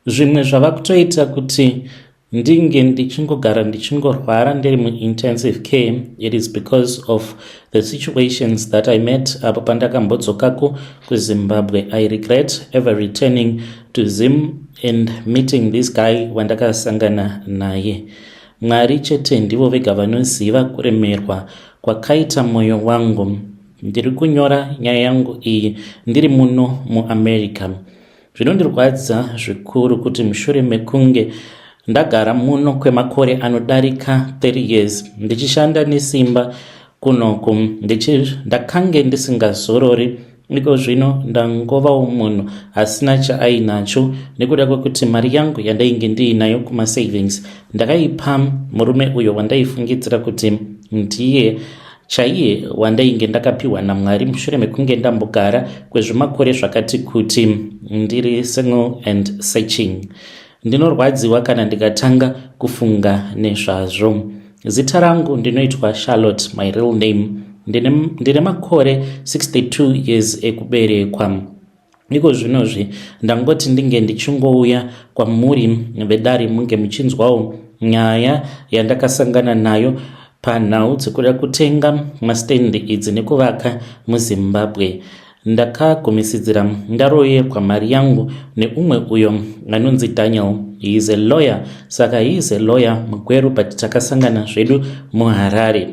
Zvimwe zvava kutoita kuti ndinge ndichingogara ndichingorwara ndiri muintensive care, it is because of the situations that I met apo pandakambodzokako kuZimbabwe. I regret ever returning to Zim and meeting this guy wandakasangana naye. Mwari chete ndivo vega vanoziva kuremerwa kwakaita mwoyo wangu. Ndiri kunyora nyaya yangu iyi ndiri muno muAmerica. Zvinondirwadza zvikuru kuti mushure mekunge ndagara muno kwemakore anodarika 30 years ndichishanda nesimba kunoku, ndakange ndisingazorori. Iko zvino ndangovawo munhu asina chaainacho nekuda kwekuti mari yangu yandainge ndiinayo kumasavings ndakaipa murume uyo wandaifungidzira kuti ndiye chaiye wandainge ndakapiwa naMwari mushure mekunge ndambogara kwezvimakore zvakati kuti ndiri single and searching. Ndinorwadziwa kana ndikatanga kufunga nezvazvo. Zita rangu ndinoitwa Charlotte, my real name. Ndine makore 62 years ekuberekwa. Iko zvinozvi ndangoti ndinge ndichingouya kwamuri vedare munge muchinzwawo nyaya yandakasangana nayo panhau dzekuda kutenga mastendi idzi nekuvaka muZimbabwe. Ndakagumisidzira ndaroyerwa mari yangu neumwe uyo anonzi Daniel. He is a lawyer. Saka he is a lawyer muGweru, but takasangana zvedu muHarare.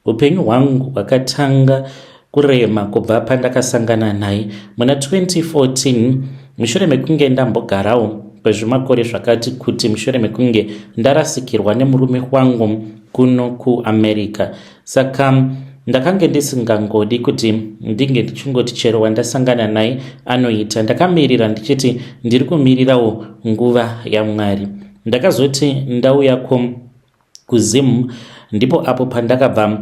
Upenyu hwangu hwakatanga kurema kubva pandakasangana naye muna 2014, mushure mekunge ndambogarawo kwezvimakore zvakati kuti mushure mekunge ndarasikirwa nemurume wangu kuno kuAmerica. Saka ndakange ndisingangodi kuti ndinge ndichingoti chero wandasangana naye anoita. Ndakamirira ndichiti ndiri kumirirawo nguva yaMwari. Ndakazoti ndauyako kuZim, ndipo apo pandakabva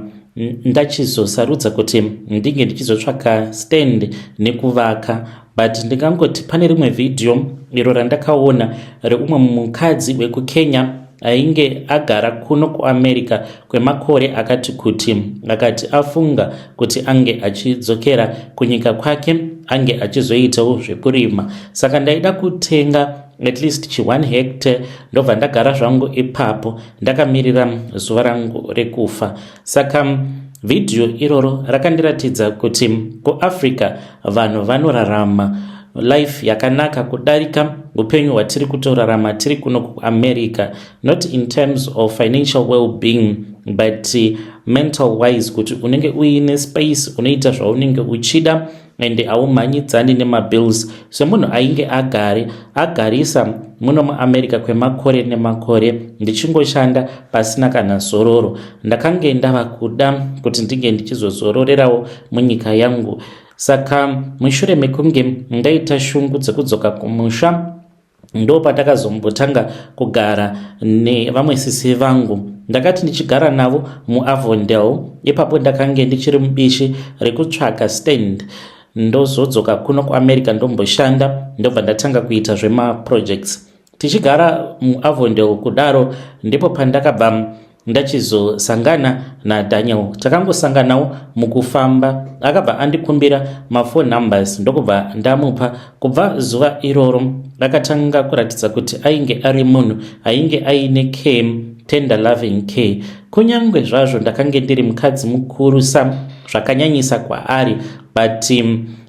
ndachizosarudza kuti ndinge ndichizotsvaka stand nekuvaka. But ndingangoti pane rimwe vhidhiyo iro randakaona reumwe mukadzi wekuKenya ainge agara kuno kuAmerica kwemakore akati kuti, akati afunga kuti ange achidzokera kunyika kwake ange achizoitawo zvekurima. Saka ndaida kutenga at least chi 1 hectare, ndobva ndagara zvangu ipapo ndakamirira zuva rangu rekufa. Saka vhidhiyo iroro rakandiratidza kuti kuAfrica vanhu vanorarama life yakanaka kudarika upenyu hwatiri kutorarama tiri kuno kuAmerica, not in terms of financial well-being but mental wise, kuti unenge uine space, unoita zvaunenge uchida and haumhanyidzani nemabills semunhu ainge agare agarisa muno muAmerica kwemakore nemakore ndichingoshanda pasina kana zororo. Ndakange ndava kuda kuti ndinge ndichizozororerawo munyika yangu. Saka mushure mekunge ndaita shungu dzekudzoka kumusha, ndo patakazombotanga kugara nevamwe sisi vangu. Ndakati ndichigara navo muAvondale ipapo, ndakange ndichiri mubishi rekutsvaka stand, ndozodzoka kuno kuAmerica, ndomboshanda, ndobva ndatanga kuita zvemaprojects. Tichigara muAvondale kudaro, ndipo pandakabva ndachizosangana naDaniel. Takangosanganawo mukufamba, akabva andikumbira maphone numbers, ndokubva ndamupa. Kubva zuva iroro akatanga kuratidza kuti ainge ari munhu ainge aine care, tender loving care. Kunyange zvazvo ndakange ndiri mukadzi mukurusa zvakanyanyisa kwaari, but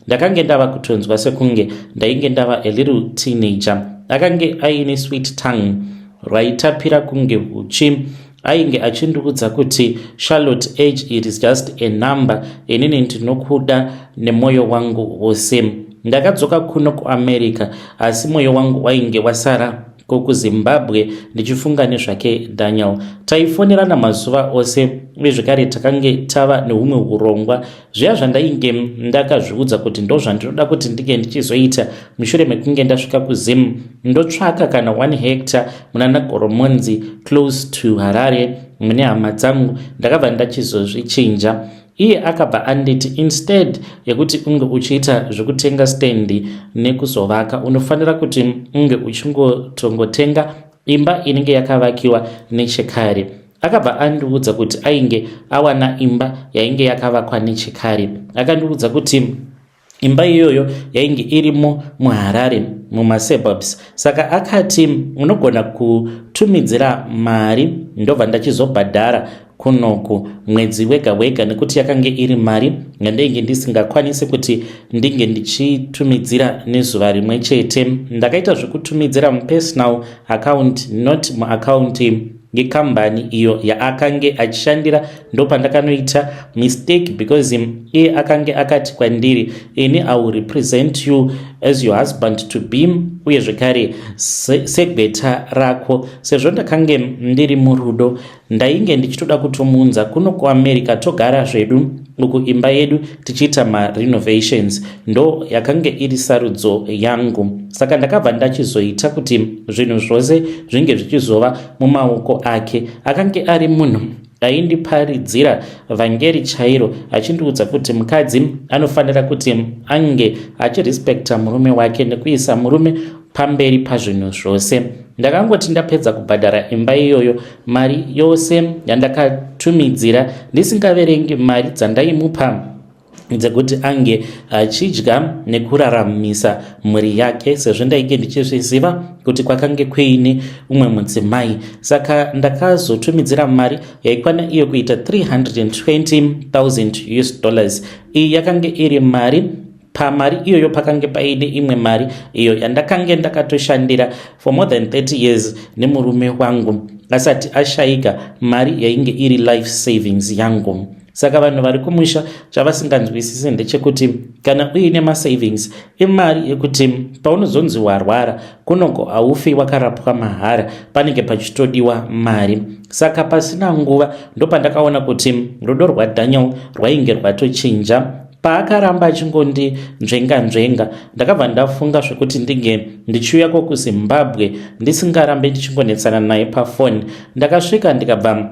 ndakange ndava kutonzwa sekunge ndainge ndava a little teenager. Akange aine sweet tongue rwaitapira kunge uchi. Ainge achindiudza kuti, "Charlotte, age, it is just a number. Inini ndinokuda nemwoyo wangu wose." Ndakadzoka kuno kuAmerica, asi mwoyo wangu wainge wasara kokuZimbabwe ndichifunga nezvake Daniel. Taifonerana mazuva ose, uye zvekare takange tava neumwe urongwa, zviya zvandainge ndakazviudza kuti ndo zvandinoda kuti ndinge ndichizoita mushure mekunge ndasvika kuZim: ndotsvaka kana 1 hectare muna naGoromonzi, close to Harare, mune hama dzangu. Ndakabva ndachizozvichinja. Iye akabva anditi, "Instead yekuti unge uchiita zvekutenga stendi nekuzovaka, unofanira kuti unge uchingotongotenga imba inenge yakavakiwa nechekare." Akabva andiudza kuti ainge awana imba yainge yakavakwa nechekare. Akandiudza kuti Imba iyoyo yainge irimo muHarare mumasuburbs, saka akati unogona kutumidzira mari ndobva ndachizobhadhara kunoku mwedzi wega wega, nekuti yakange iri mari yandainge ndisingakwanisi kuti ndinge ndichitumidzira nezuva rimwe chete. Ndakaita zvekutumidzira mupersonal account, not muaccount yekambani iyo yaakange achishandira. Ndopandakanoita mistake, because iye akange akati kwandiri, "Ini I will represent you as your husband to be, uye zvekare segweta rako." Sezvo ndakange ndiri murudo, ndainge ndichitoda kutomuunza kuno kuAmerica, togara zvedu uku, imba yedu tichiita marenovations. Ndo yakange iri sarudzo yangu. Saka ndakabva ndachizoita kuti zvinhu zvose zvinge zvichizova mumaoko ake. Akange ari munhu aindiparidzira vhangeri chairo, achindiudza kuti mukadzi anofanira kuti ange achirespekta murume wake nekuisa murume pamberi pazvinhu zvose. Ndakangoti ndapedza kubhadhara imba iyoyo, mari yose yandakatumidzira, ndisingaverengi mari dzandaimupa dzekuti ange achidya nekuraramisa mhuri yake, sezvo ndainge ndichizviziva kuti kwakange kuine umwe mudzimai. Saka ndakazotumidzira mari yaikwana iyo kuita 320 000 US dollars. Iyi yakange iri mari. Pamari iyoyo pakange paine imwe mari iyo yandakange ndakatoshandira for more than 30 years nemurume wangu asati ashayika, mari yainge iri life savings yangu. Saka vanhu vari kumusha chavasinganzwisisi ndechekuti kana uine masavings, imari yekuti paunozonzi warwara kunoko, haufi wakarapwa mahara, panenge pachitodiwa mari. Saka pasina nguva ndopandakaona kuti rudo rwaDaniel rwainge rwatochinja. Paakaramba achingondinzvenga nzvenga, ndakabva ndafunga zvekuti ndinge ndichiuyako kuZimbabwe, ndisingarambe ndichingonetsana naye pafoni. Ndakasvika, ndikabva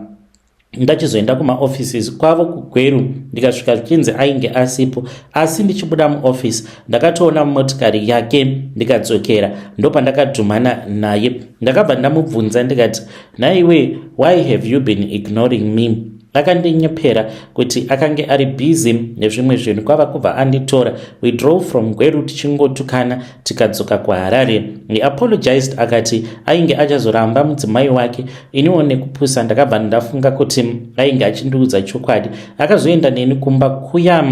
ndachizoenda kumaoffices kwavo kuGweru. Ndikasvika zvichinzi ainge asipo, asi ndichibuda muoffice ndakatoona motikari yake. Ndikadzokera, ndopandakadhumana naye. Ndakabva ndamubvunza ndikati, "Naiwe, why have you been ignoring me?" Akandinyepera kuti akange ari busy nezvimwe zvinhu, kwava kubva anditora. We drove from Gweru tichingotukana, tikadzoka kuHarare. He apologized, akati ainge achazoramba mudzimai wake. Iniwo nekupusa ndakabva ndafunga kuti ainge achindiudza chokwadi. Akazoenda neni kumba kuya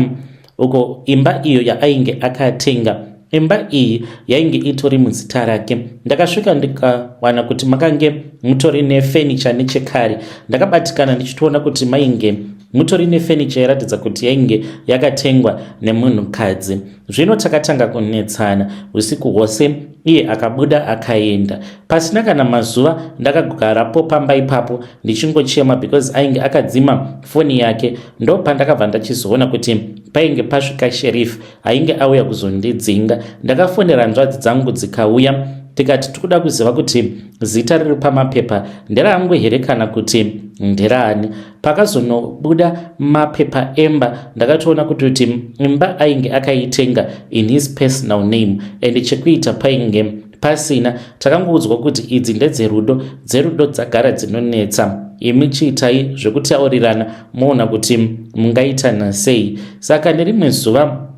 uko, imba iyo yaainge akatenga. Imba iyi yainge itori muzita rake. Ndakasvika ndikawana kuti makange mutori nefenicha nechekare. Ndakabatikana ndichitoona kuti mainge mutori nefenicha iratidza kuti yainge yakatengwa nemunhukadzi. Zvino takatanga kunetsana usiku hwose. Iye akabuda akaenda. Pasina kana mazuva ndakagarapo pamba ipapo ndichingochema, because ainge akadzima foni yake. Ndo pandakabva ndachizoona kuti painge pasvika sheriff, ainge auya kuzondidzinga. Ndakafonera hanzvadzi dzangu, dzikauya, tikati tikuda kuziva kuti zita riri pamapepa nderangu here kana kuti nderaani. Pakazonobuda mapepa emba, ndakatoona kuti imba ainge akaitenga in his personal name, and chekuita painge pasina. Takangoudzwa kuti idzi ndedzerudo, dzerudo dzagara dzinonetsa, imi chiitai zvekutaurirana, moona kuti mungaitana sei. Saka nerimwe zuva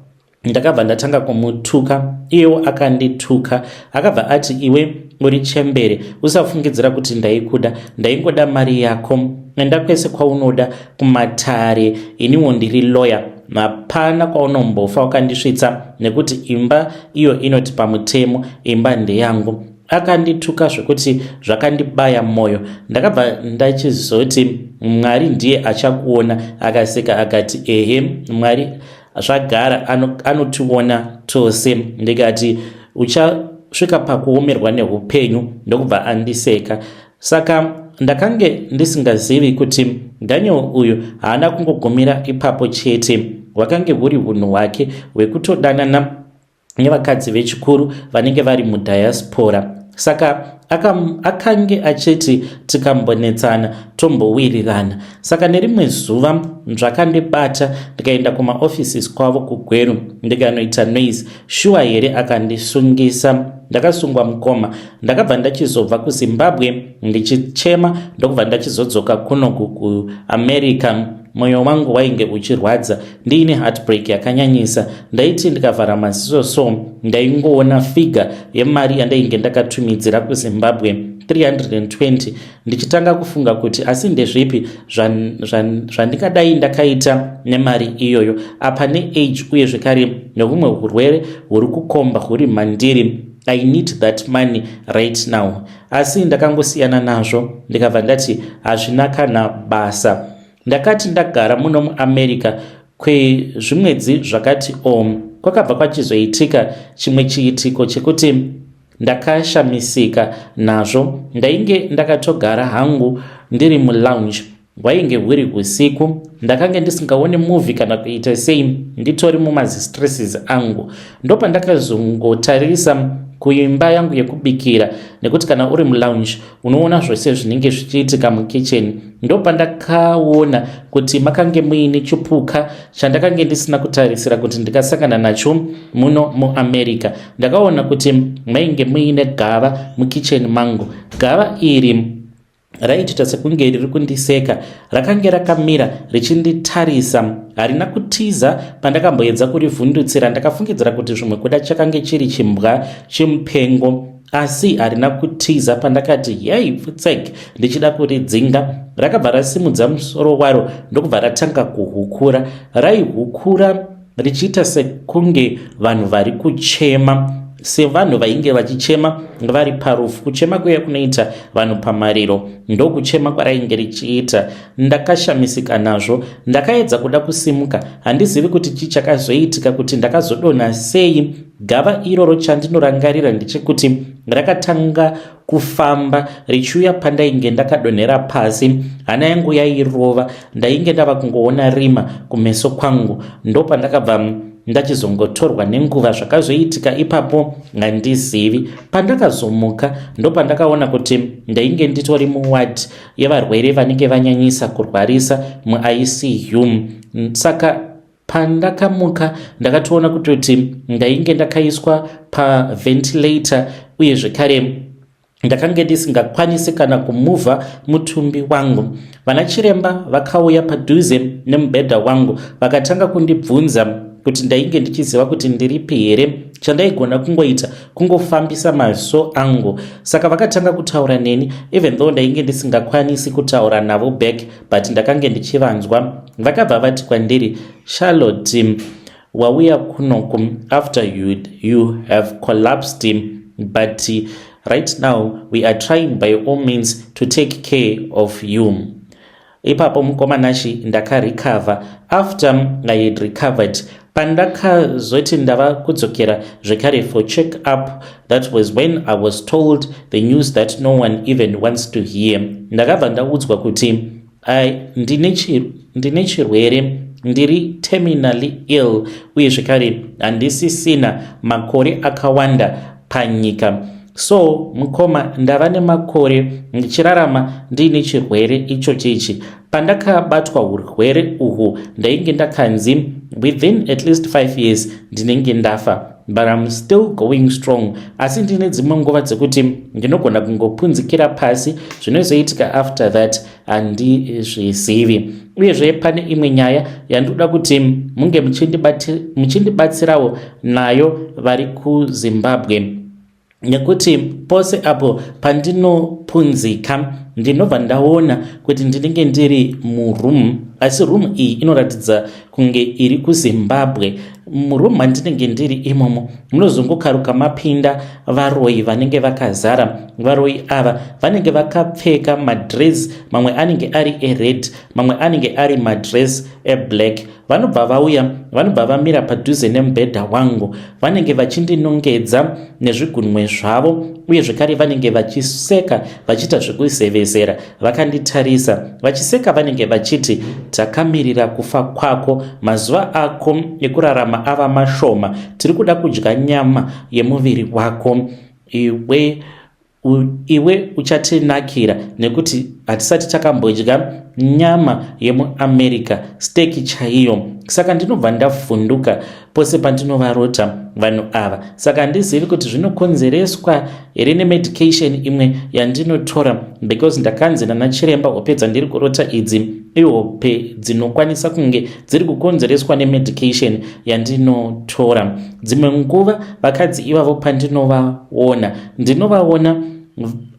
ndakabva ndatanga kumutuka, iyewo akandituka. Akabva ati, "Iwe uri chembere, usafungidzira kuti ndaikuda, ndaingoda mari yako. Enda kwese kwaunoda kumatare, iniwo ndiri lawyer, hapana kwaunombofa wakandisvitsa, nekuti imba iyo inoti pamutemo imba ndeyangu." Akandituka zvekuti zvakandibaya mwoyo. Ndakabva ndachizoti, "Mwari ndiye achakuona." Akaseka akati, "Ehe, Mwari zvagara anotiona tose." Ndikati, "Uchasvika pakuomerwa neupenyu." Ndokubva andiseka. Saka ndakange ndisingazivi kuti Daniel uyu haana kungogumira ipapo chete. Hwakange huri unhu hwake hwekutodanana nevakadzi vechikuru vanenge vari mudiaspora. Saka akange achiti tikambonetsana tombowirirana. Saka nerimwe zuva zvakandibata, ndikaenda kumaoffices kwavo kuGweru, ndikanoita noise. Shuwa here, akandisungisa. Ndakasungwa, mukoma. Ndakabva ndachizobva kuZimbabwe ndichichema, ndokubva ndachizodzoka kunoku kuAmerica. Mwoyo wangu wainge uchirwadza, ndiine heartbreak yakanyanyisa. Ndaiti ndikavhara maziso so, ndaingoona figure yemari yandainge ndakatumidzira kuZimbabwe, 320, ndichitanga kufunga kuti asi ndezvipi zvandingadai ndakaita nemari iyoyo apa neage, uye zvekare nehumwe urwere huri kukomba huri mandiri. I need that money right now. Asi ndakangosiyana nazvo, ndikabva ndati hazvina kana basa. Ndakati ndagara muno muAmerica kwezvimwedzi zvakati om, kwakabva kwachizoitika chimwe chiitiko chekuti ndakashamisika nazvo. Ndainge ndakatogara hangu ndiri mulounge. Hwainge huri usiku. Ndakange ndisingaoni movie kana kuita sei, nditori mumazistresses angu. Ndopandakazongotarisa kuimba yangu yekubikira, nekuti kana uri mulounge unoona zvose zvinenge zvichiitika mukicheni. Ndopandakaona kuti makange muine chipuka chandakange ndisina kutarisira kuti ndikasangana nacho muno muAmerica. Ndakaona kuti mainge muine gava mukicheni mangu. Gava iri raitoita sekunge riri kundiseka. Rakange rakamira richinditarisa, harina kutiza pandakamboedza kurivhundutsira. Ndakafungidzira kuti zvimwe kuda chakange chiri chimbwa chimupengo, asi harina kutiza. Pandakati yei pfutsek ndichida kuridzinga, rakabva rasimudza musoro waro ndokubva ratanga kuhukura. Raihukura richiita sekunge vanhu vari kuchema, sevanhu vainge vachichema vari parufu. Kuchema kuya kunoita vanhu pamariro, ndokuchema kwarainge richiita. Ndakashamisika nazvo. Ndakaedza kuda kusimuka. Handizivi kuti chii chakazoitika, kuti ndakazodonha sei. Gava iroro, chandinorangarira ndechekuti rakatanga kufamba richiuya pandainge ndakadonhera pasi. Hana yangu yairova, ndainge ndava kungoona rima kumeso kwangu. Ndopandakabva ndachizongotorwa nenguva. Zvakazoitika ipapo handizivi. Pandakazomuka, ndopandakaona kuti ndainge nditori muward yevarwere vanenge vanyanyisa kurwarisa, muICU. Saka pandakamuka ndakatoona kutoti ndainge ndakaiswa paventilator, uye zvekare ndakange ndisingakwanisi kana kumuvha mutumbi wangu. Vana chiremba vakauya padhuze nemubhedha wangu, vakatanga kundibvunza kuti ndainge ndichiziva kuti ndiripi here. Chandaigona kungoita kungofambisa maziso angu. Saka vakatanga kutaura neni, even though ndainge ndisingakwanisi kutaura navo back, but ndakange ndichivanzwa. Vakabva vati kwandiri, "Charlotte, wauya kunoku after you have collapsed, but right now we are trying by all means to take care of you." Ipapo, mukoma Nashi, ndakarecover. After I had recovered, pandakazoti ndava kudzokera zvekare for check up, that was when I was told the news that no one even wants to hear. Ndakabva ndaudzwa kuti ndine chirwere, ndiri terminally ill, uye zvekare handisisina makore akawanda panyika. So mukoma, ndava nemakore ndichirarama ndiine chirwere ichochi ichi. Pandakabatwa urwere uhwu, ndainge ndakanzi within at least 5 years ndinenge ndafa, but I'm still going strong. Asi ndine dzimwe nguva dzekuti ndinogona kungopunzikira pasi. Zvinozoitika after that handizvizivi. Uyezve pane imwe nyaya yandoda kuti munge muchindibatsirawo nayo vari kuZimbabwe, nekuti pose apo pandinopunzika, ndinobva ndaona kuti ndinenge ndiri muroom, asi room iyi inoratidza kunge iri kuZimbabwe. Muroom mandinenge ndiri imomo munozongokaruka mapinda varoyi vanenge vakazara. Varoyi ava vanenge vakapfeka madress, mamwe anenge ari ered, mamwe anenge ari madress eblack. Vanobva vauya, vanobva vamira padhuze nemubhedha wangu. Vanenge vachindinongedza nezvigunwe zvavo, uye zvekare vanenge vachiseka, vachiita zvekuzevezera vakanditarisa vachiseka. Vanenge vachiti, "Takamirira kufa kwako. Mazuva ako ekurarama ava mashoma. Tiri kuda kudya nyama yemuviri wako. Iwe, iwe uchatinakira nekuti Hatisati takambodya nyama yemuAmerica, steak chaiyo. Saka ndinobva ndavhunduka pose pandinovarota vanhu ava. Saka handizivi kuti zvinokonzereswa here nemedication imwe yandinotora, because ndakanzi nanachiremba hope dzandiri kurota idzi ihope dzinokwanisa kunge dziri kukonzereswa nemedication yandinotora. Dzimwe nguva vakadzi ivavo pandinovaona, ndinovaona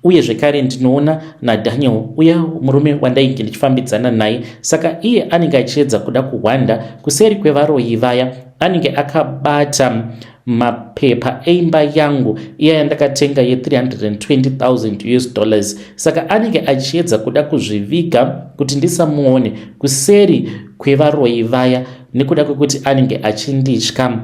uye zvekare ndinoona naDaniel uya murume wandainge ndichifambidzana naye. Saka iye anenge achiedza kuda kuhwanda kuseri kwevaroyi vaya. Anenge akabata mapepa eimba yangu iya yandakatenga ye320 000 US dollars. Saka anenge achiedza kuda kuzviviga kuti ndisamuone kuseri kwevaroyi vaya nekuda kwekuti anenge achinditya.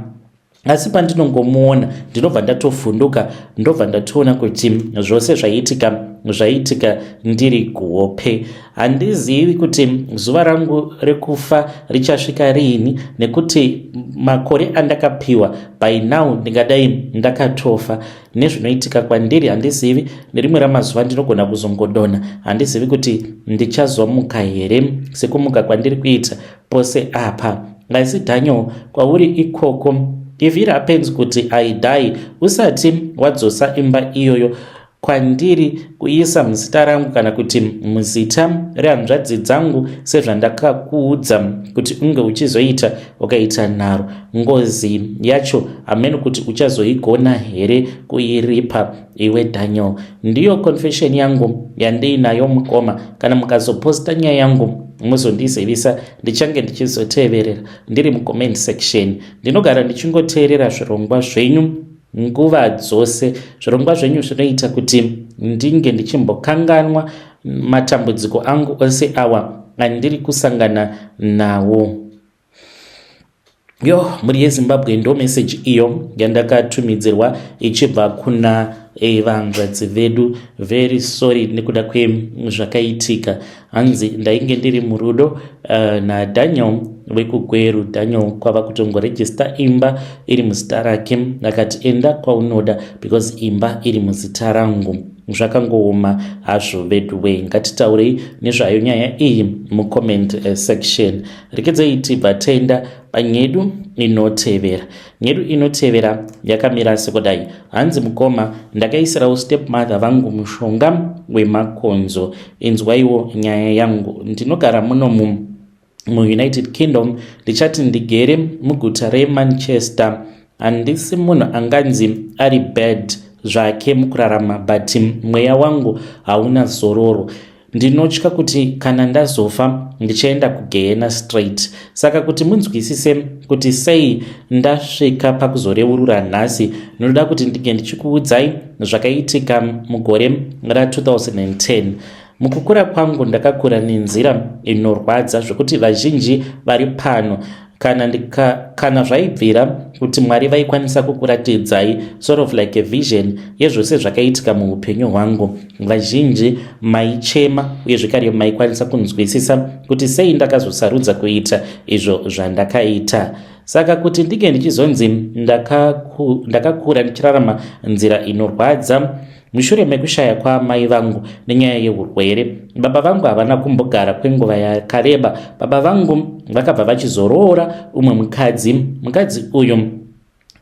Asi pandinongomuona ndinobva ndatovhunduka, ndobva ndatoona kuti zvose zvaitika zvaitika ndiri kuhope. Handizivi kuti zuva rangu rekufa richasvika riini, nekuti makore andakapiwa, by now ndingadai ndakatofa. Nezvinoitika kwandiri handizivi, nerimwe ramazuva ndinogona kuzongodonha. Handizivi kuti ndichazomuka here sekumuka kwandiri kuita pose apa. Asi Daniel, kwauri ikoko, if it happens kuti I die usati wadzosa imba iyoyo kwandiri kuisa muzita rangu kana kuti muzita rehanzvadzi dzangu sezvandakakuudza kuti unge uchizoita, ukaita nharo, ngozi yacho hamene kuti uchazoigona here kuiripa iwe Daniel. Ndiyo confession yangu yandiinayo, mukoma. Kana mukazoposta nyaya yangu muzondizivisa, ndichange ndichizoteverera ndiri mucomment section. Ndinogara ndichingoteerera zvirongwa zvenyu nguva dzose. Zvirongwa zvenyu zvinoita kuti ndinge ndichimbokanganwa matambudziko angu ose awa andiri kusangana nawo. Yo, mhuri yeZimbabwe, ndo meseji iyo yandakatumidzirwa ichibva kuna vanzvadzi vedu. Very sorry nekuda kwezvakaitika. Hanzi ndainge ndiri murudo naDaniel wekuGweru. Daniel kwava kutongoregister imba iri muzita rake, akati enda kwaunoda because imba iri muzita rangu. Zvakangooma hazvo veduwe. Ngatitaurei nezvayo nyaya iyi mucomment section. Rekedzei tibva taenda panyedu inotevera. Nyedu inotevera yakamira sekudai. Hanzi, mukoma, ndakaisirawo step mother vangu mushonga wemakonzo. Inzwaiwo nyaya yangu. Ndinogara muno muUnited Kingdom, ndichati ndigere muguta reManchester. Handisi munhu anganzi ari bad zvake mukurarama, but mweya wangu hauna zororo. Ndinotya kuti kana ndazofa ndichaenda kugehena straight. Saka kuti munzwisise kuti sei ndasvika pakuzoreurura nhasi, ndinoda kuti ndinge ndichikuudzai zvakaitika mugore ra2010. Mukukura kwangu ndakakura nenzira inorwadza zvokuti vazhinji vari pano, kana zvaibvira kuti Mwari vaikwanisa kukuratidzai sort of like a vision yezvose zvakaitika muupenyu hwangu, vazhinji maichema uye zvekare maikwanisa kunzwisisa kuti sei ndakazosarudza kuita izvo zvandakaita. Saka kuti ndinge ndichizonzi ndakakura ndichirarama nzira inorwadza mushure mekushaya kwaamai vangu nenyaya yeurwere, baba vangu havana kumbogara kwenguva yakareba. Baba vangu vakabva vachizoroora umwe mukadzi. Mukadzi uyu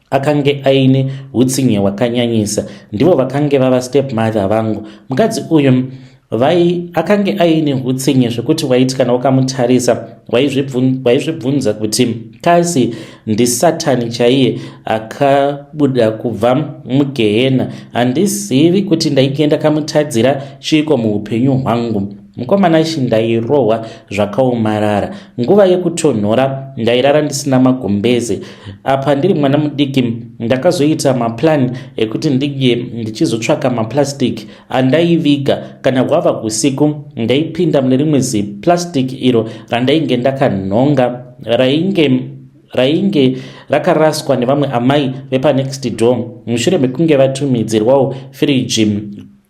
akange aine utsinye hwakanyanyisa. Ndivo vakange vava step mother vangu. Mukadzi uyu vai akange aine utsinye zvekuti waiti kana ukamutarisa waizvibvunza kuti kasi ndisatani chaiye akabuda kubva mugehena. Handizivi kuti ndainge ndakamutadzira chiiko muupenyu hwangu. Mukomana chi, ndairohwa zvakaomarara. Nguva yekutonhora ndairara ndisina magumbeze. Apa ndiri mwana mudiki, ndakazoita maplan ekuti ndinge ndichizotsvaka maplastic andaiviga. Kana hwava usiku ndaipinda mune rimwe ziplastic iro randainge ndakanhonga, rainge rakaraswa nevamwe amai vepanext door mushure mekunge vatumidzirwawo firiji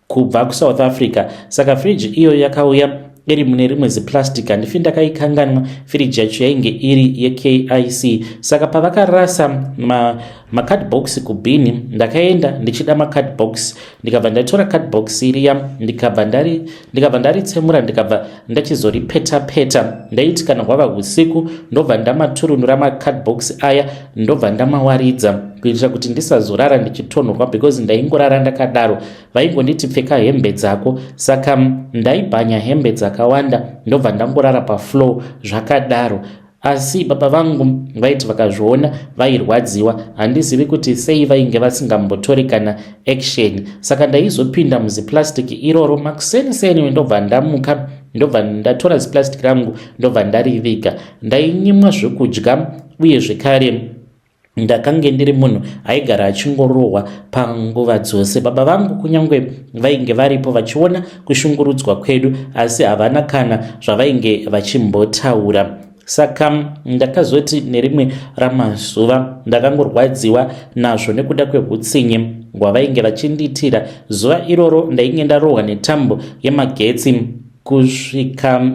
kubva kuSouth Africa. Saka firiji iyoyo yakauya iri mune rimwe ziplastic. Handifi ndakaikanganwa. Firiji yacho yainge iri yeKIC. Saka pavakarasa Macardbox kubhini ndakaenda ndichida macardbox, ndikabva ndatora cardbox riya, ndikabva ndaritsemura, ndikabva ndachizoripeta peta. Ndaiti kana hwava usiku, ndobva ndamaturunura macardbox aya, ndobva ndamawaridza kuitira kuti ndisazorara ndichitonhorwa, because ndaingorara ndakadaro. Vaingonditi, "Pfeka hembe dzako." Saka ndaibhanya hembe dzakawanda, ndobva ndangorara pafloor zvakadaro. Asi baba vangu vaiti vakazviona vairwadziwa. Handizivi kuti sei vainge vasingambotori kana action. Saka ndaizopinda muziplastic iroro makuseniseni, ndobva ndamuka, ndobva ndatora ziplastic rangu, ndobva ndariviga. Ndainyimwa zvekudya, uye zvekare ndakange ndiri munhu aigara achingorohwa panguva dzose. Baba vangu, kunyange vainge varipo vachiona kushungurudzwa kwedu, asi havana kana zvavainge vachimbotaura. Saka ndakazoti nerimwe ramazuva ndakangorwadziwa nazvo nekuda kweutsinye hwavainge vachindiitira. Zuva iroro ndainge ndarohwa netambo yemagetsi kusvika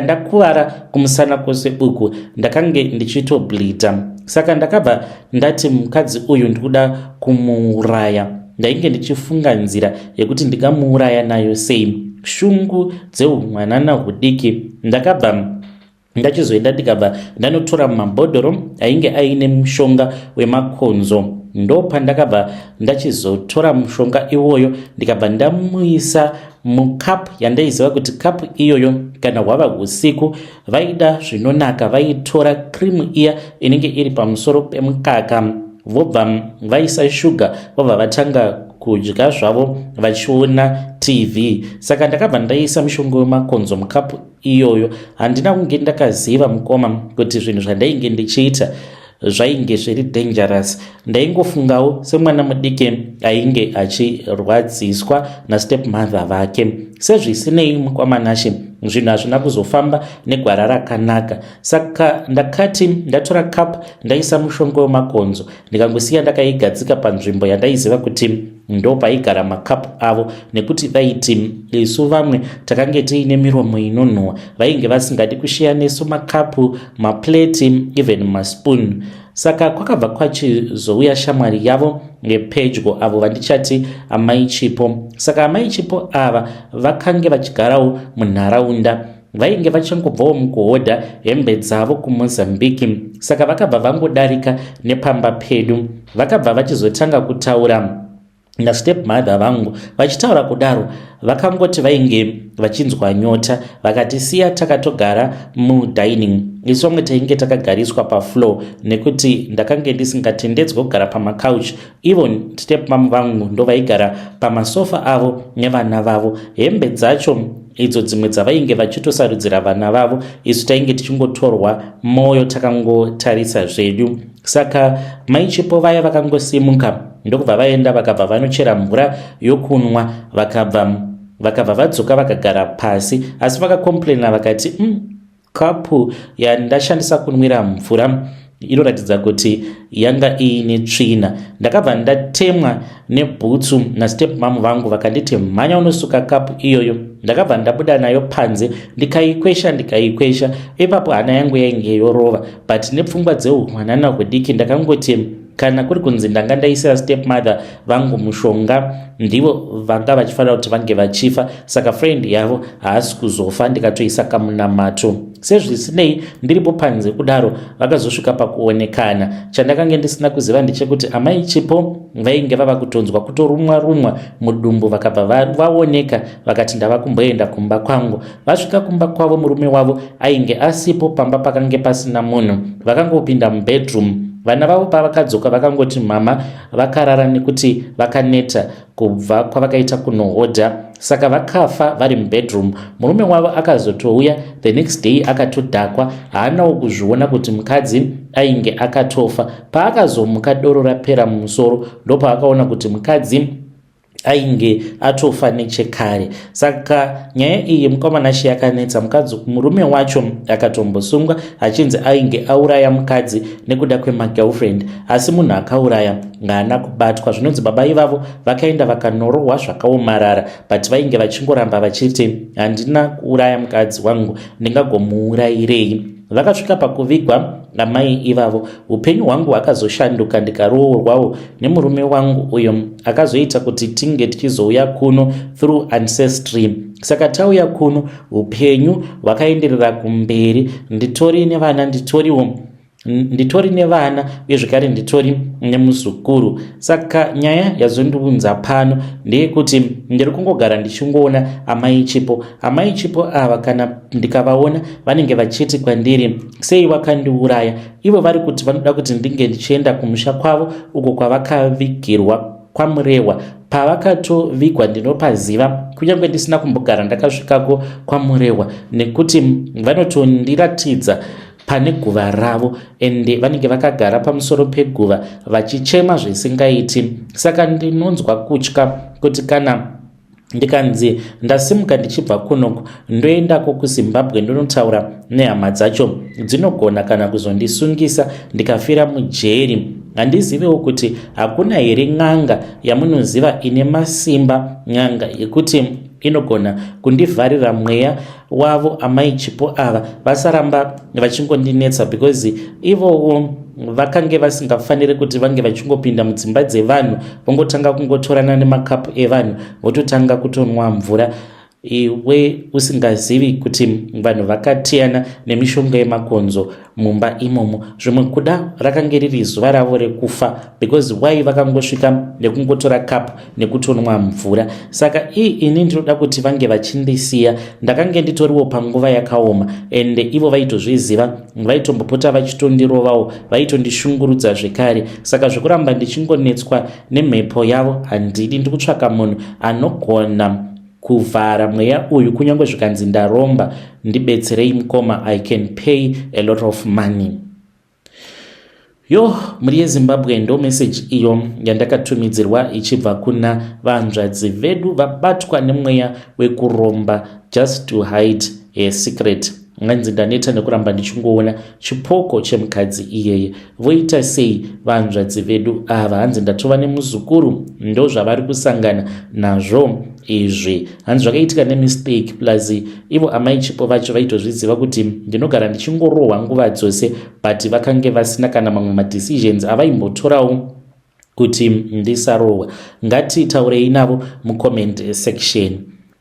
ndakuvara kumusana kwose uku. Ndakange ndichitobleeda. Saka ndakabva ndati, "Mukadzi uyu ndikuda kumuuraya." Ndainge ndichifunga nzira yekuti ndingamuuraya nayo sei. Shungu dzeumwanana hudiki. Ndakabva ndachizoenda, ndikabva ndanotora mabhodhoro ainge aine mushonga wemakonzo. Ndopandakabva ndachizotora mushonga iwoyo, ndikabva ndamuisa mukapu yandaiziva kuti kapu iyoyo, kana hwava usiku vaida zvinonaka, vaitora cream iya inenge iri pamusoro pemukaka, vobva vaisa shuga, vobva vatanga kudya zvavo vachiona TV. Saka ndakabva ndaisa mushonga wemakonzo mukapu iyoyo. Handina kunge ndakaziva, mukoma, kuti zvinhu zvandainge ndichiita zvainge zviri dangerous. Ndaingofungawo semwana mudiki ainge achirwadziswa nastepmother vake. Sezvisinei, mukwamanashe, zvinhu hazvina kuzofamba negwara rakanaka. Saka ndakati ndatora cup, ndaisa mushonga wemakonzo, ndikangosiya ndakaigadzika panzvimbo yandaiziva kuti ndo paigara makapu avo, nekuti vaiti isu vamwe takange tiine miromo inonhuhwa. Vainge vasingadi kushiya nesu makapu, mapleti, even maspoon. Saka kwakabva kwachizouya shamwari yavo yepedyo, avo vandichati Amai Chipo. Saka Amai Chipo ava vakange vachigarawo munharaunda. Vainge vachangobvawo mukuhodha hembe dzavo kuMozambiki. Saka vakabva vangodarika nepamba pedu, vakabva vachizotanga kutaura nastepmother vangu. Vachitaura kudaro, vakangoti vainge vachinzwa nyota, vakatisiya takatogara mudining. Isu vamwe tainge takagariswa pafloor, nekuti ndakange ndisingatendedzwa kugara pamacouch. Ivo stepmom vangu ndo vaigara pamasofa avo nevana vavo. Hembe dzacho idzo dzimwe dzavainge vachitosarudzira vana vavo, isu tainge tichingotorwa mwoyo takangotarisa zvedu. Saka Maichipo vaya vakangosimuka, ndokubva vaenda, vakabva vanochera mvura yokunwa, vakabva vadzoka, vakagara pasi. Asi vakacomplaina, vakati, Kapu yandashandisa kunwira mvura inoratidza kuti yanga iine tsvina." Ndakabva ndatemwa nebhutsu nastepmom vangu, vakanditi, "Mhanya unosuka kapu iyoyo." Ndakabva ndabuda nayo panze, ndikaikwesha, ndikaikwesha. Ipapo hana yangu yainge yorova, but nepfungwa dzeumwanana hudiki ndakangoti, kana kuri kunzi ndanga ndaisira stepmother vangu mushonga, ndivo vanga vachifanira kuti vange vachifa, saka friend yavo haasi kuzofa. Ndikatoisa kamunamato. Sezvisinei, ndiripo panze kudaro, vakazosvika pakuonekana. Chandakange ndisina kuziva ndechekuti Amai Chipo vainge vava kutonzwa kutorumwa rumwa mudumbu. Vakabva vaoneka, vakati, "Ndava kumboenda kumba kwangu." Vasvika kumba kwavo, murume wavo ainge asipo. Pamba pakange pasina munhu. Vakangopinda mubedroom. Vana vavo pavakadzoka, vakangoti mama vakarara nekuti vakaneta kubva kwavakaita kunohodha. Saka vakafa vari mubedroom. Murume wavo akazotouya the next day akatodhakwa. Haanawo kuzviona kuti mukadzi ainge akatofa. Paakazomuka doro rapera mumusoro, ndopaakaona kuti mukadzi ainge atofa nechekare. Saka nyaya iyi, mukomanashi, yakanetsa. Mukadzi, murume wacho akatombosungwa achinzi ainge auraya mukadzi nekuda kwemagirlfriend, asi munhu akauraya haana kubatwa. Zvinonzi baba ivavo vakaenda vakanorohwa zvakaomarara, but vainge vachingoramba vachiti, "Handina kuuraya mukadzi wangu, ndingagomuurayirei?" Vakasvika pakuvigwa amai ivavo, upenyu hwangu hwakazoshanduka ndikaroorwawo nemurume wangu uyo akazoita kuti tinge tichizouya kuno through ancestry. Saka tauya kuno, upenyu hwakaenderera kumberi. Nditori nevana, nditoriwo nditori nevana uye zvekare nditori nemuzukuru. Saka nyaya yazondiunza pano ndeyekuti ndiri kungogara ndichingoona amai Chipo. Amai Chipo ava, kana ndikavaona, vanenge vachiti kwandiri, "Sei wakandiuraya?" Ivo vari kuti vanoda kuti ndinge ndichienda kumusha kwavo uko kwavakavigirwa kwaMurehwa. Pavakatovigwa ndinopaziva, kunyange ndisina kumbogara ndakasvikako kwaMurehwa, nekuti vanotondiratidza pane guva ravo, ende vanenge vakagara pamusoro peguva vachichema zvisingaiti. Saka ndinonzwa kutya kuti kana ndikanzi ndasimuka ndichibva kunoku ndoendako kuZimbabwe ndonotaura nehama dzacho, dzinogona kana kuzondisungisa ndikafira mujeri. Handiziviwo kuti hakuna here n'anga yamunoziva ine masimba, n'anga yekuti inogona kundivharira mweya wavo amai Chipo ava, vasaramba vachingondinetsa, because ivowo vakange vasingafaniri kuti vange vachingopinda mudzimba dzevanhu, vongotanga kungotorana nemakapu evanhu, vototanga kutonwa mvura, iwe usingazivi kuti vanhu vakatiyana nemishonga yemakonzo mumba imomo. Zvimwe kuda rakange riri zuva ravo rekufa, because why vakangosvika nekungotora cup nekutonwa mvura? Saka ii ini ndinoda kuti vange vachindisiya. Ndakange nditoriwo panguva yakaoma, ende ivo vaitozviziva, vaitombopota vachitondirovawo, vaitondishungurudza zvekare. Saka zvekuramba ndichingonetswa nemhepo yavo handidi. Ndiri kutsvaka munhu anogona kuvhara mweya uyu, kunyange zvikanzi ndaromba. Ndibetserei mukoma, I can pay a lot of money. Yo, mhuri yeZimbabwe, ndo meseji iyo yandakatumidzirwa ichibva kuna vanzvadzi vedu vabatwa nemweya wekuromba just to hide a secret. Nganzi ndaneta nekuramba ndichingoona chipoko chemukadzi iyeye. Voita sei vanzvadzi vedu ava? Hanzi ndatova nemuzukuru, ndo zvavari kusangana nazvo izvi. Hanzi zvakaitika nemistake, plus ivo amai Chipo vacho vaitozviziva kuti ndinogara ndichingorohwa nguva dzose, but vakange vasina kana mamwe madecisions avaimbotorawo kuti ndisarohwa. Ngatitaurei navo mucomment section.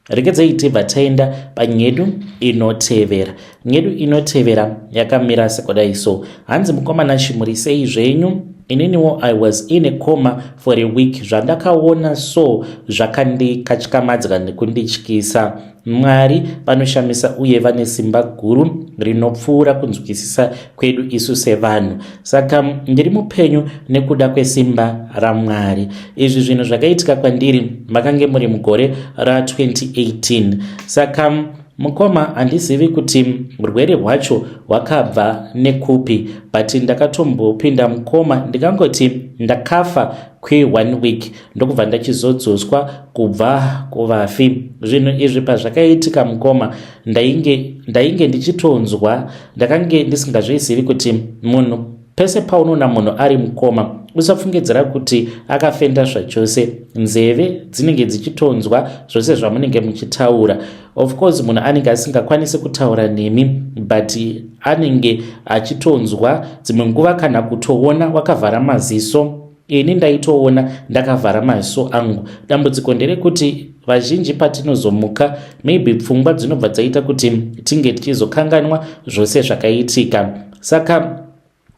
Regedzei tibva taenda panyedu inotevera. Nyedu inotevera yakamira sekudai so. Hanzi, "Mukomana, chimuri sei zvenyu? Ininiwo I was in a coma for a week. Zvandakaona so zvakandikatyamadza nekundityisa. Mwari vanoshamisa uye vane simba guru rinopfuura kunzwisisa kwedu isu sevanhu. Saka ndiri mupenyu nekuda kwesimba raMwari. Izvi zvinhu zvakaitika kwandiri makange muri mugore ra2018. Saka mukoma, handizivi kuti urwere hwacho hwakabva nekupi, but ndakatombopinda mukoma, ndikangoti ndakafa kwe1 week, ndokubva ndachizodzoswa kubva kuvafi. Zvinhu izvi pazvakaitika mukoma, ndainge ndichitonzwa, ndakange ndisingazvizivi kuti munhu pese paunoona munhu ari mukoma, usafungidzira kuti akafenda zvachose. Nzeve dzinenge dzichitonzwa zvose zvamunenge muchitaura. Of course munhu anenge asingakwanisi kutaura nemi, but anenge achitonzwa, dzimwe nguva kana kutoona wakavhara maziso. Ini ndaitoona ndakavhara maziso angu. Dambudziko nderekuti vazhinji patinozomuka, maybe pfungwa dzinobva dzaita kuti tinge tichizokanganwa zvose zvakaitika. Saka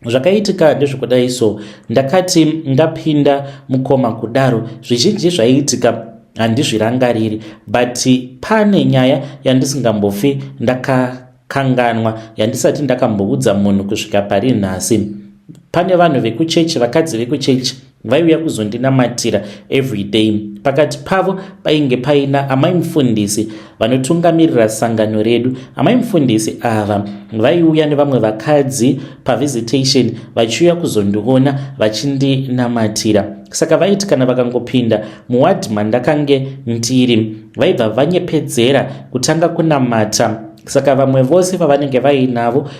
zvakaitika ndezvekudai so: ndakati ndapinda mukoma kudaro, zvizhinji zvaiitika handizvirangariri, but pane nyaya yandisingambofi ndakakanganwa, yandisati ndakamboudza munhu kusvika pari nhasi. Pane vanhu vekuchechi, vakadzi vekuchechi vaiuya kuzondinamatira everyday. Pakati pavo painge paina amai mufundisi vanotungamirira sangano redu. Amai mufundisi ava vaiuya nevamwe vakadzi pavisitation, vachiuya kuzondiona vachindinamatira. Saka vaiti kana vakangopinda muwadhi mandakange ndiri, vaibva vanyepedzera kutanga kunamata. Saka vamwe vose vavanenge vainavo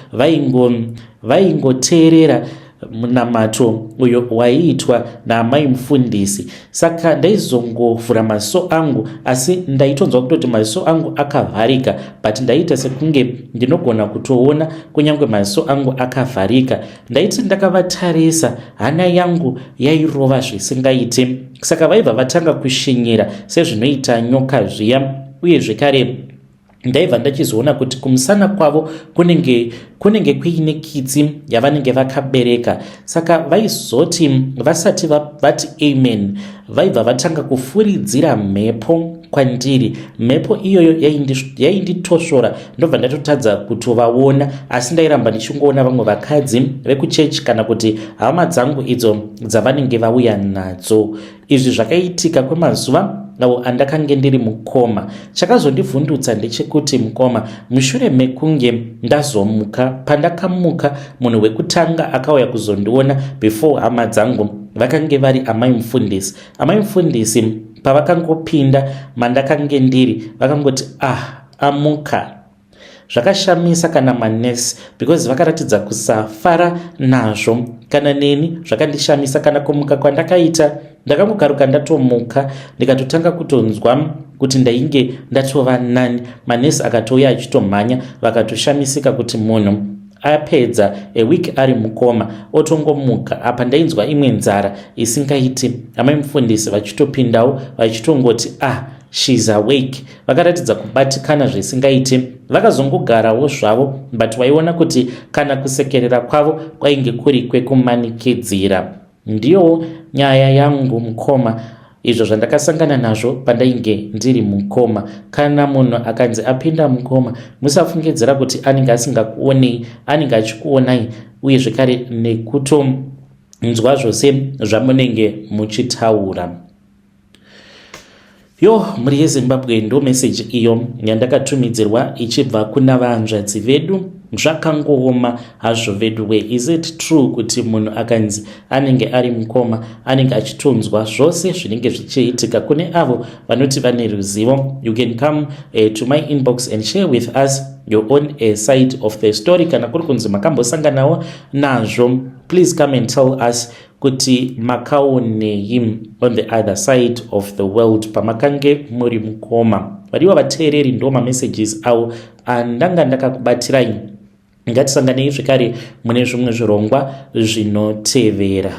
vaingoteerera. munamato uyo waiitwa naamai mufundisi. Saka ndaizongovhura maziso angu, asi ndaitonzwa kutoti maziso angu akavharika, but ndaiita sekunge ndinogona kutoona kunyange maziso angu akavharika. Ndaiti ndakavatarisa, hana yangu yairova zvisingaiti. Saka vaibva vatanga kushinyira sezvinoita nyoka zviya, uye zvekare ndaibva ndachizoona kuti kumusana kwavo kunenge kuine kitsi yavanenge vakabereka. Saka vaizoti vasati vati amen, vaibva vatanga kufuridzira mhepo kwandiri. Mhepo iyoyo yainditosvora, ndobva ndatotadza kutovaona, asi ndairamba ndichingoona vamwe vakadzi vekuchechi kana kuti hama dzangu idzo dzavanenge vauya nadzo. Izvi zvakaitika kwemazuva awo andakange ndiri mukoma. Chakazondivhundutsa ndechekuti, mukoma, mushure mekunge ndazomuka, pandakamuka, munhu wekutanga akauya kuzondiona before hama dzangu vakange vari amai mufundisi. Amai mufundisi pavakangopinda mandakange ndiri, vakangoti, "Ah, amuka." Zvakashamisa kana manesi, because vakaratidza kusafara nazvo. Kana neni zvakandishamisa. Kana kumuka kwandakaita, ndakangokaruka ndatomuka, ndikatotanga kutonzwa kuti ndainge ndatova nani. Manesi akatouya achitomhanya, vakatoshamisika kuti munhu apedza a week ari mukoma otongomuka. Apa ndainzwa imwe nzara isingaiti. Amai mufundisi vachitopindawo, vachitongoti, "Ah, she's awake." Vakaratidza kubatikana zvisingaiti. Vakazongogarawo zvavo, but waiona kuti kana kusekerera kwavo kwainge kuri kwekumanikidzira. Ndiyo nyaya yangu, mukoma, izvo zvandakasangana nazvo pandainge ndiri mukoma. Kana munhu akanzi apinda mukoma, musafungidzira kuti anenge asingakuonei. Anenge achikuonai, uye zvekare nekutonzwa zvose zvamunenge muchitaura. Yo, mhuri yeZimbabwe, ndo meseji iyo yandakatumidzirwa ichibva kuna vanzvadzi vedu. Zvakangooma hazvo vedu we. Is it true kuti munhu akanzi anenge ari mukoma anenge achitonzwa zvose zvinenge zvichiitika? Kune avo vanoti vane ruzivo, you can come to my inbox and share with us your own side of the story. Kana kuri kunzi makambosanganawo nazvo, please come and tell us kuti makaonei on the other side of the world pamakange muri mukoma. Vadiwa vateereri, ndo mamessages avo andanga ndakakubatirai. Ngatisanganei zvekare mune zvimwe zvirongwa zvinotevera.